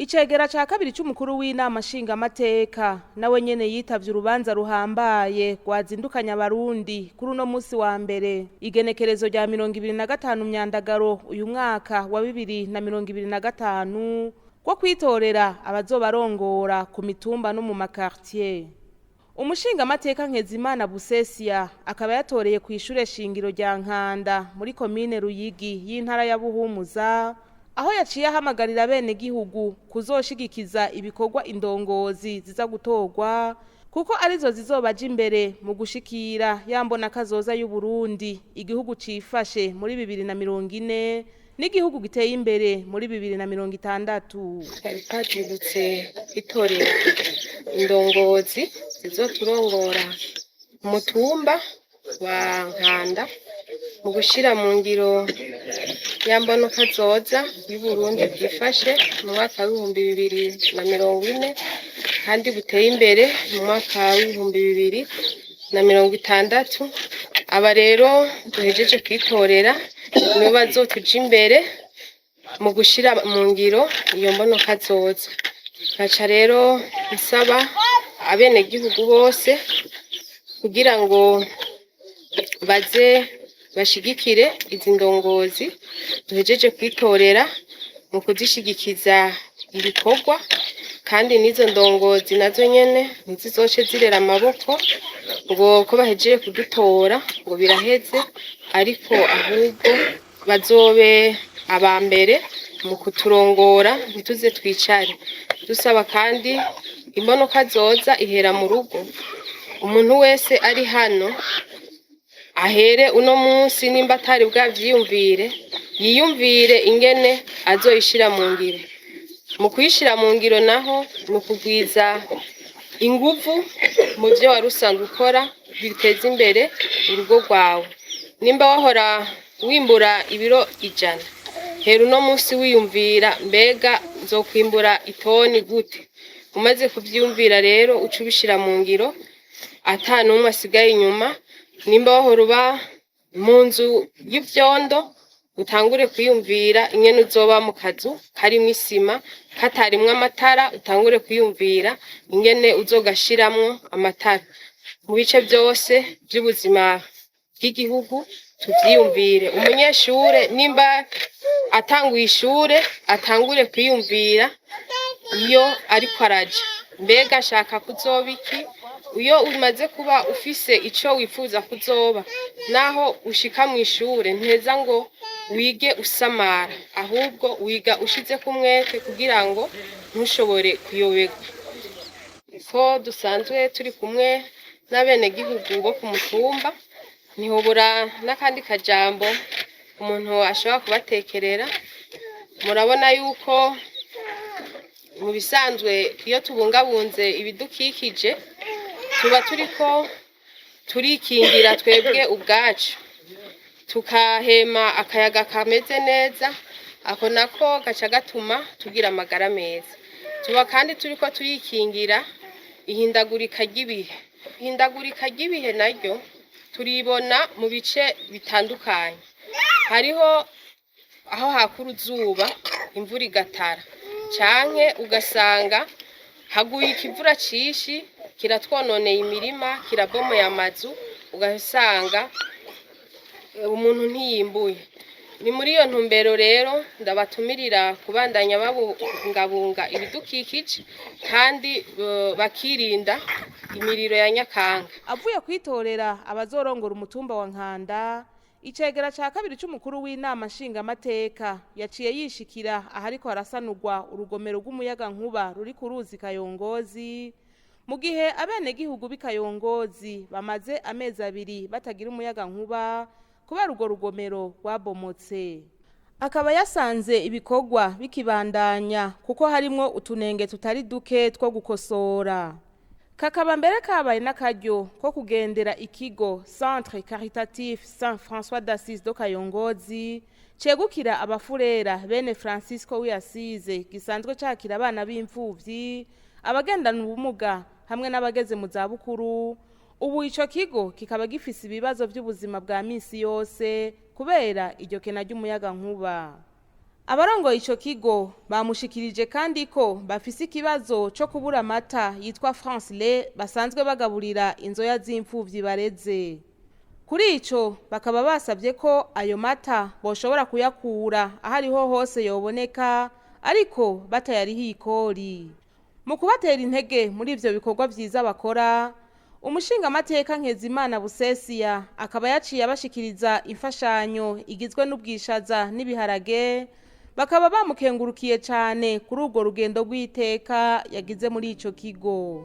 Icegera ca kabiri c'umukuru w'inama nshingamateka nawe nyene yitavye urubanza ruhambaye rwazindukanya Abarundi kuri uno musi wa mbere, igenekerezo rya 25 Myandagaro uyu mwaka wa 2025, rwo kwitorera abazobarongora ku mitumba no mu makartier. Umushingamateka Nkezimana Busesia akaba yatoreye ku ishure shingiro rya Nkanda muri komine Ruyigi y'intara ya Buhumuza, aho yaciye ahamagarira bene gihugu kuzoshigikiza ibikorwa indongozi ziza gutorwa, kuko arizo zizobaja imbere mu gushikira yambona kazoza y'u Burundi, igihugu cifashe muri 2040 n'igihugu giteye imbere muri 2060. Twari twazindutse kwitorera indongozi zizoturongora umutumba wa Nkanda mu gushira mu ngiro ya mbona kazoza y'Uburundi bwifashe mu mwaka w'2040 kandi buteye imbere mu mwaka w'2060. Aba rero duhejeje kwitorera nibo bazotuja imbere mu gushira mu ngiro iyo mbono kazoza. Nkaca rero nsaba abenegihugu bose kugira ngo baze bashigikire izi ndongozi duhejeje kwitorera mu kuzishigikiza ibikorwa, kandi n'izo ndongozi nazo nyene ntizizoce zirera amaboko ngo ko bahejeje kudutora ngo biraheze, ariko ahubwo bazobe aba mbere mu kuturongora, ntituze twicare. Dusaba kandi imbonoka zoza ihera mu rugo, umuntu wese ari hano ahere uno munsi, nimba atari bwavyiyumvire, yiyumvire ingene azoyishira mu ngiro. Mu kuyishira mu ngiro naho ni ukugwiza inguvu mu vyo wari usanzwe ukora biteza imbere urugo rwawe. Nimba wahora wimbura ibiro 100, hera uno munsi wiyumvira: mbega nzokwimbura itoni gute? Umaze kuvyiyumvira rero, uca ubishira mu ngiro ata n'umwe asigaye inyuma. Nimba wahora uba mu nzu y'ivyondo, utangure kwiyumvira ingene uzoba mu kazu karimwo isima, katarimwo amatara, utangure kwiyumvira ingene uzogashiramwo amatara. Mu bice vyose vy'ubuzima bw'igihugu tuvyiyumvire. Umunyeshure nimba atanguye ishure, atangure kwiyumvira iyo ariko araja: mbega nshaka kuzoba iki? Iyo umaze kuba ufise ico wifuza kuzoba, naho ushika mw'ishure ntiheza ngo wige usamara, ahubwo wiga ushizeko umwete kugira ngo ntushobore kuyoberwa. Ko dusanzwe turi kumwe n'abenegihugu bo ku mutumba, ntihobura n'akandi kajambo umuntu ashobora kubatekerera. Murabona yuko mu bisanzwe iyo tubungabunze ibidukikije tuba turiko turikingira twebwe ubwacu, tukahema akayaga kameze neza, ako nako gaca gatuma tugira amagara meza. Tuba kandi turiko turikingira ihindagurika ry'ibihe. Ihindagurika ry'ibihe naryo turibona mu bice bitandukanye. Hariho aho haka uruzuba imvura igatara, canke ugasanga haguye ikivura cinshi kiratwononeye imirima, kirabomoye amazu, ugasanga umuntu ntiyimbuye. Ni muri iyo ntumbero rero ndabatumirira kubandanya babungabunga ibidukikije kandi bakirinda imiriro ya nyakanga. Avuye kwitorera abazorongora umutumba wa Nkanda, icegera ca kabiri c'umukuru w'inama nshingamateka yaciye yishikira ahariko harasanurwa urugomero rw'umuyagankuba ruri ku ruzi Kayongozi, mu gihe abenegihugu b'i Kayongozi bamaze amezi 2 batagira umuyagankuba kubera urwo rugomero rwabomotse. Akaba yasanze ibikorwa bikibandanya kuko harimwo utunenge tutari duke two gukosora. Kakaba mbere kabaye n'akaryo ko kugendera ikigo Centre Caritatif Saint François d'Assise de Kayongozi cegukira abafurera bene Francisco w'Assise, gisanzwe cakira abana b'imfuvyi, abagendana ubumuga hamwe n'abageze mu zabukuru. Ubu ico kigo kikaba gifise ibibazo vy'ubuzima bwa misi yose kubera iryo kena ry'umuyagankuba. Abarongoye ico kigo bamushikirije kandi ko bafise ikibazo co kubura amata yitwa France Lait basanzwe bagaburira inzoya z'imfuvyi bareze. Kuri ico bakaba basabye ko ayo mata boshobora kuyakura ahariho hose yoboneka ariko batayarihiye ikori. Mu kubatera intege muri ivyo bikorwa vyiza bakora, umushingamateka Nkezimana Busesiya akaba yaciye abashikiriza imfashanyo igizwe n'ubwishaza n'ibiharage, bakaba bamukengurukiye cane kuri urwo rugendo rw'iteka yagize muri ico kigo.